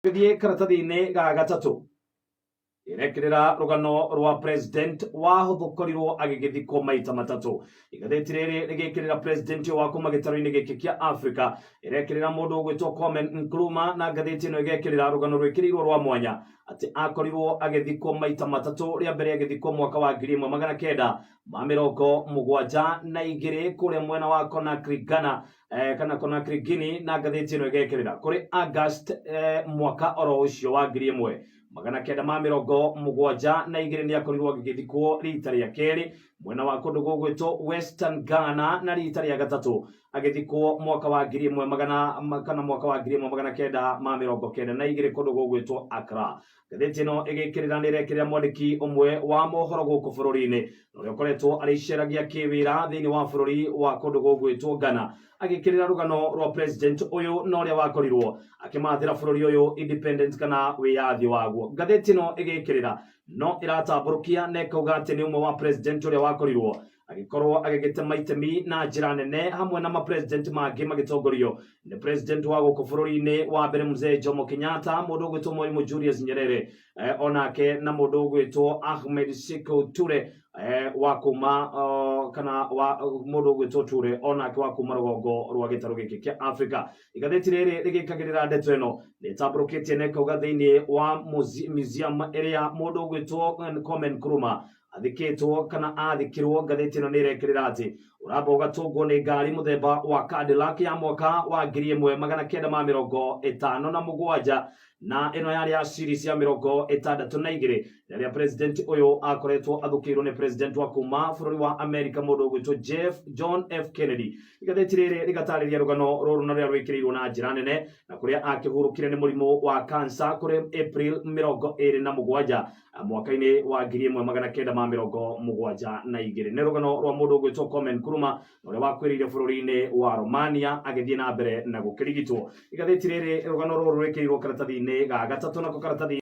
Gĩthiĩ karatathi-inĩ ga gatatũ ĩrekĩrĩra rũgano rwa president wahũthũkorirwo agĩgĩthikwo maita matatũ. Igathĩti rĩrĩ rĩgĩkĩrĩra president ũyũ wa kuma gĩtarũ-inĩ gĩkĩ kĩa Africa ĩrekĩrĩra mũndũ ũgwĩtwo Kwame Nkrumah, na ngathĩti ĩno ĩgekĩrĩra rũgano rwĩkĩrĩirwo rwa mwanya atĩ akorirwo agĩthikwo maita matatũ. Rĩa mbere agĩthikwo mwaka wa 1972 kũrĩa mwena wa Conakry, Ghana, kana Conakry, Guinea, na ngathĩti ĩno ĩgekĩrĩra kũrĩ August mwaka oro ũcio wa 1972 nĩ akorirwo agĩgĩthikwo rita rĩa kerĩ mwena wa kũndũ gũgwĩtwo Western Ghana, na rita rĩa gatatũ agĩthikwo mwaka wa ngiri ĩmwe magana kana mwaka wa 1992 kũndũ gũgwĩtwo Accra. Ngathĩti ĩno ĩgĩkĩrĩra nĩ ĩrekĩrĩra mwandĩki ũmwe wa mohoro gũkũ bũrũri-inĩ na ũrĩa ũkoretwo arĩceragia kĩwĩra thĩinĩ wa bũrũri wa kũndũ gũgwĩtwo Ghana, agĩkĩrĩra rũgano rwa president ũyũ na ũrĩa wakorirwo akĩmathĩra bũrũri ũyũ independence kana wĩyathi waguo. Ngathĩti ĩno ĩgĩkĩrĩra no ĩratambũrũkia na ĩkauga atĩ nĩ ũmwe wa president ũrĩa wakorirwo agĩkorwo agĩgĩtema itemi na njĩra nene hamwe na mapresident mangĩ magĩtongorio nĩ president wa gũkũ bũrũri-inĩ wa mbere Mzee Jomo Kenyatta, mũndũ ũgwĩtwo Mwalimu Julius Nyerere, onake na mũndũ ũgwĩtwo Ahmed Sekou Toure, wa kuma kana wa mũndũ ũgwĩtwo Toure onake wa kuma rũgongo rwa gĩtarũ gĩkĩ kĩa Africa. Igathĩti rĩrĩ rĩgĩkagĩrĩra ndeto ĩno nĩtambũrũkĩtie na ĩkauga thĩinĩ wa museum ĩrĩa mũndũ ũgwĩtwo Kwame Nkrumah athikĩtwo kana athikirwo. Ngathĩti ĩno nĩ ĩrekĩrĩra atĩ ũramba ũgatũngwo nĩ ngari mũthemba wa Cadillac ya mwaka wa 1957, na ĩno yarĩ ya series ya 62 rĩrĩa president ũyũ akoretwo athũkĩirwo nĩ president wa kuma bũrũri wa America mũndũ ũgwĩtwo Jeff John F Kennedy. Igathĩti rĩrĩ rĩgatarĩria rũgano rũrũ na rũrĩa rwĩkĩrĩirwo na njĩra nene na kũrĩa akĩhurũkire nĩ mũrimũ wa cancer kũrĩ April 27 mwaka-inĩ wa 1972. Nĩ rũgano rwa mũndũ ũgwĩtwo Kwame Nkrumah na ũrĩa wakuĩrĩire bũrũri-inĩ wa Romania agĩthiĩ na mbere na gũkĩrigitwo. Igathĩti rĩrĩ rũgano rũrũ rwĩkĩrirwo karatathi-inĩ ga gatatũ, nako karatathi